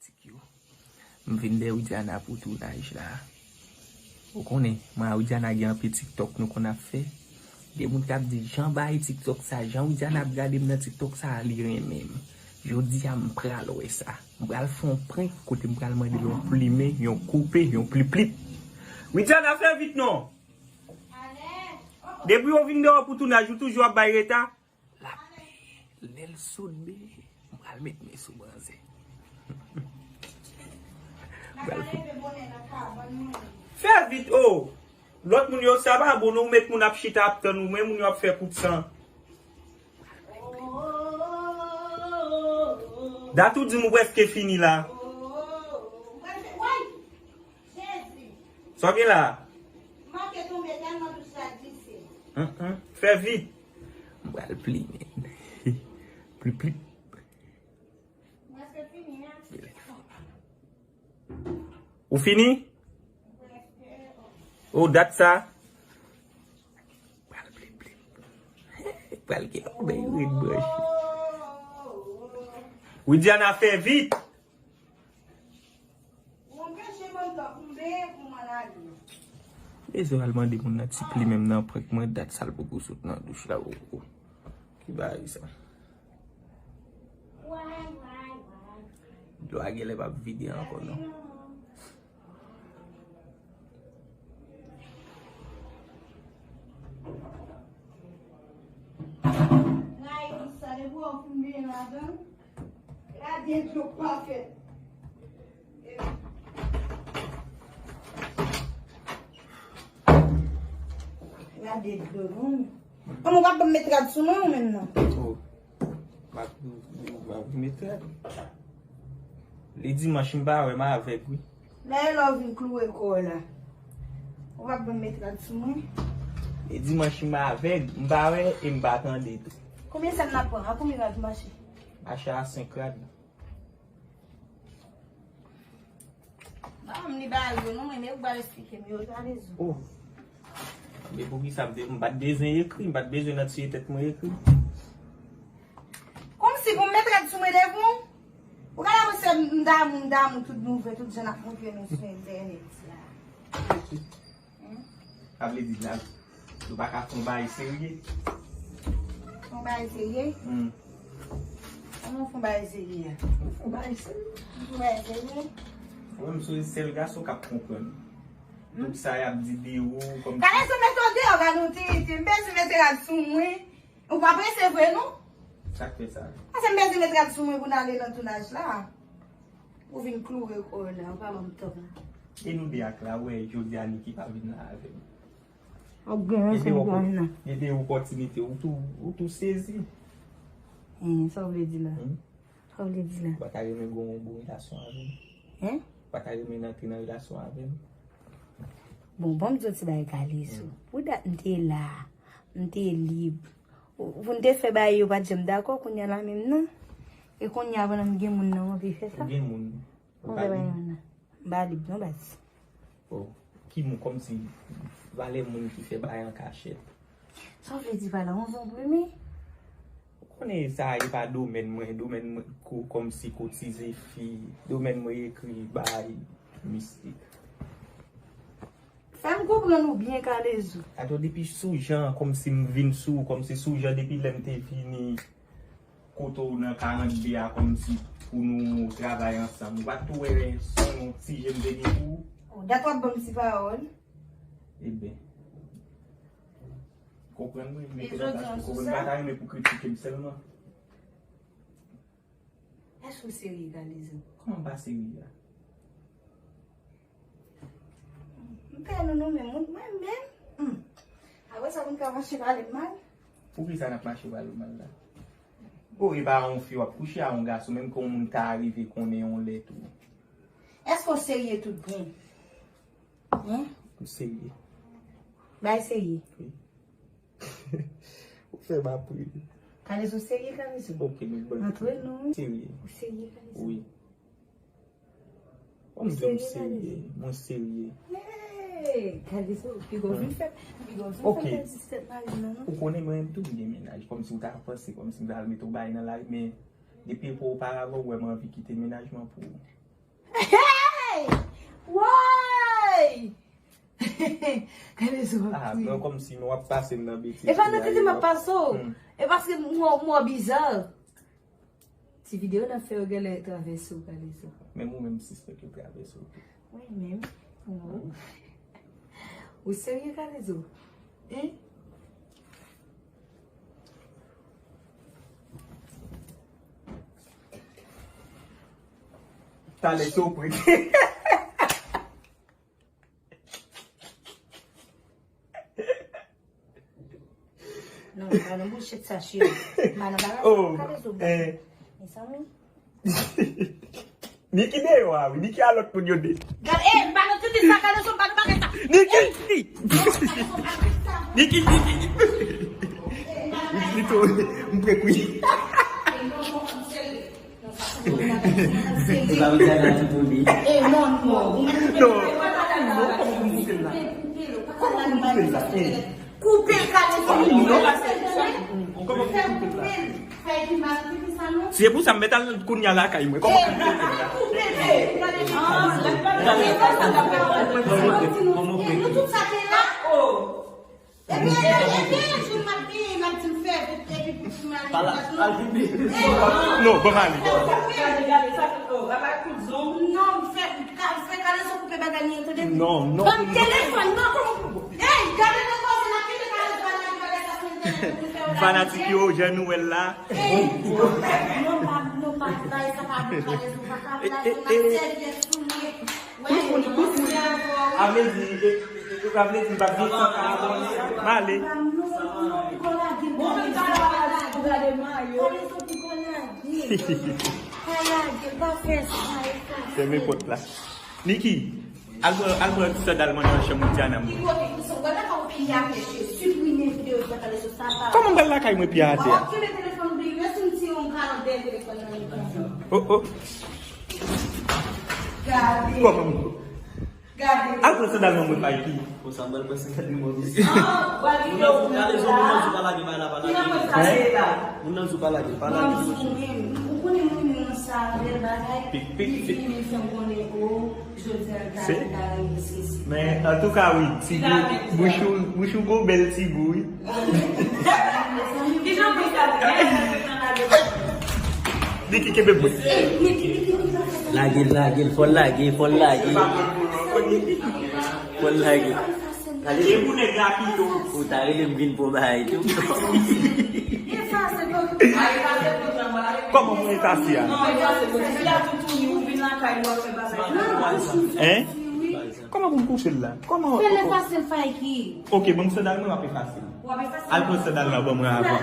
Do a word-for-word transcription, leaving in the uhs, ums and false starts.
Tik yo. M vin dèyè Widiana pou tounaj la. Ou konnen, mwen a Widiana gen anpil TikTok nou konn ap fè. Gen moun k ap di, "Jan bay TikTok sa, jan Widiana ap gade m nan TikTok sa, li renmen m." Jodi a, m pral wè sa. M pral fè yon prank kote m pral mande l yon plimen, yon koupe, yon pliplip. Widiana, fè vit non! Depi w vin dèyè pou tounaj, ou toujou ap bay reta? Lapè, lè l sot be, m pral met men sou manzè. M pral fout. Fè vit, o! Lòt moun yo, sa pa bon, non, ou met moun ap chita ap tann ou, men moun yo ap fè kout san. Dat ou di m ou prèske fini la. Sa w gen la? Hum, hum. Fè vit. M pral plimen. Plip, plip. Ou fini? Ou dat sa? Pral plip, plip. Pral gen yon bèy red branche. Widiana, fè vit. Bezwen al mande moun nan ti plimen m nan prank mwen, dat sa l poko sot nan douch la, o, o. Ki bagay sa? Dlo a genlè p ap vide ankò non. Gade dlo pa fèt. Gade dlo non. Kòman w ap ban m met rad sou mwen ou menm nan? Oh. M ap, m ap met rad. Li dimanch m pa wè, m avèg wi. Lè e lè w vin kloure kò w la. Ou p ap ban m met rad sou mwen? E dimanch m avèg, m pa wè e m pa tande tou. Konbyen sèn n ap pran? A konbyen rad mache? Mache a senk rad. Ban m li ba yo non, men ou pral esplike m yo, Kalezo. Oh. Men poukisa m te, m pa t bezwen ekri, m pa t bezwen nan tiye tèt mwen ekri. Kòmsi pou m met rad sou mwen devan w? Ou ka la mwen se m damou, m damou tout nouvèl, tout jan n ap montre nou sou entènèt la. Sa vle di la, nou pa ka fè yon bagay serye? Fè yon bagay serye? Hmm. Kòman fè yon bagay serye a? Fè yon bagay serye. Fè yon bagay serye? Mwen, m se sèl gason k ap konprann. Hmm? Tout sa y ap di de ou, kòm... Kalezo, mete w deyò, gade yon tirite. M bezwen mete rad sou mwen. Ou pa prese vre, non? Sa k fè sa? Paske m bezwen mete rad sou mwen pou n ale nan tounaj la. Ou vin kloure kò w la, ou pa ban m tan. E nou de ak la, wè, jodi a Niki pa vin la avè m. Ou gen yon senk grenn nan. Gen de opòtinite, ou tou, ou tou sezi. Hein, sa w vle di la? Hmm? Sa w vle di la? Ou pa ta renmen gen yon bon relasyon avè m? Hein? Ou pa ta renmen antre nan relasyon avè m? Bon, ban m di w ti bagay, Kalezo. Hmm. Pou dat m te la, m te lib. Pou n te fè bagay yo pa t janm dakò, kounye a la menm non. E kounye a pandan m gen moun nan, m anvi fè sa. Ou gen moun? Ou pa lib? M pa lib non, baz. Oh, ki moun, kòmsi valè moun ki fè bagay an kachèt. Sa w vle di pa la, yon zonbrimi? Ou konnen sa e pa domèn mwen, domèn mwen ko-, kòmsi kotize fi, domèn mwen ekri bagay mistik. Fè m konprann ou byen, Kalezo. Atò, depi sou jan, kòmsi m vin sou, kòmsi sou jan, depi lè m te vini kote w nan karannde a, kòmsi pou nou travay ansanm. Ou pa t tou wè sou yon ti je m te gen pou ou? Oh, dat w ap ban m ti pawòl. Eben. Konprann mwen, men se pa sa, konprann, m pa ta renmen pou kritike m sèlman. Èske w serye, Kalezo? Kòman m pa serye a? M pè nou, nou menm, mwen menm. Hmm. Apre sa, moun ka mache pale m mal. Poukisa n ap mache pale w mal la? O, e pa yon fi w ap kouche a yon gason, menm ke yon moun ta rive konnen yon lè tou. Èske w serye tout bon? Hein? M serye. Bay serye. Wi. Ou fè m ap ri. Kalezo serye, Kalezo. Ok, nou ban. Antre nou. Serye. Ou serye, Kalezo? Wi. Kòm di m serye, mwen serye. Hey, Kalezo, piga w vin fè, piga w vin fè pèdi tèt mari m nan, non. Ou konnen mwen menm tou m gen mennaj, kòmsi w ta panse kòmsi m ta al mete w bay nan lari, men depi epòk oparavan ou wè m anvi kite mennaj mwen pou ou. Hey! Woy! Kalezo ap Ah, kriye. Bro, kòmsi nou ap pase m nan betiz. E pa nan kriye m ap pase w. Hmm. E paske m wè w bizar. Ti videyo n ap fè yo genlè travèse w, Kalezo. Menm ou menm, sispèk yo travèse w tou. Wi, menm. Ou serye, Kalezo? Hein? Talè sou pri. Non, pa nan bouchèt sa, cheri. Pa nan bagay sa, oh, Kalezo, eh. Mezanmi. Niki deyò a, wi. Niki a lòt moun yo de. Gade, eh, pa nan titi sa, Kalezo, pa nan bagay sa. Niki! Niki, Niki! Li tou, m prek wi. Non, non, kòman pou koupe l la? Koupe l, Kalezo. Kòman pou koupe l la? Si se pou sa, m mèt al kounye a lakay mwen. Kòman pou koupe l la? Nou tout sa te la. Ebyen, ebyen, jou m ap genyen, m ap di m fè vit, epi pou m ale. Non, ban m ale. Gade, gade, sa fè, oh, bagay kout zong. Non, m fè, ka, fè Kalezo koupe bagay li an, tande? Non, non. Ban m telefòn, non. Ey, gade nan koze n ap kite Kalezo al nan bagay sa sou entènèt pou fè w la. Fanatik yo, jan nou wè l la. Ey, non, pa, non, pa, bagay sa pa bon, Kalezo, pa ka plas, n ap sèvyèt sou li. Kout moun, kout moun. A vle di, e, e, e, a vle di, m pa gen tan. M ale. Fèmen pòt la. Niki, al pran, al pran sandal mwen nan chanm Diana mwen. Kòman m pral lakay mwen pye atè a? Oh, oh. Kòman m Al pran sandal nan mwen, Mikey. Konsa m pral pran sandal nan mwen, mesye. Moun nan di w pa lage, pa lage, pa lage. Moun nan di w pa lage, pa lage. Pik, pik, pik. Se? Men, antouka, wi, ti gou, bouch ou, bouch ou gon bèl ti gou, wi. Niki kenbe bout. Lage l, lage l, fò l lage, fò l lage. Fò l lage. Ou ta rele m vin pran bagay tou. Kòman moun efase a? Hein? Kòman pou m kouche l la? Kòman? Fè l efase l, Mikey. Ok, ban m sandal mwen, m ap efase l. Al pran sandal la ban mwen avan.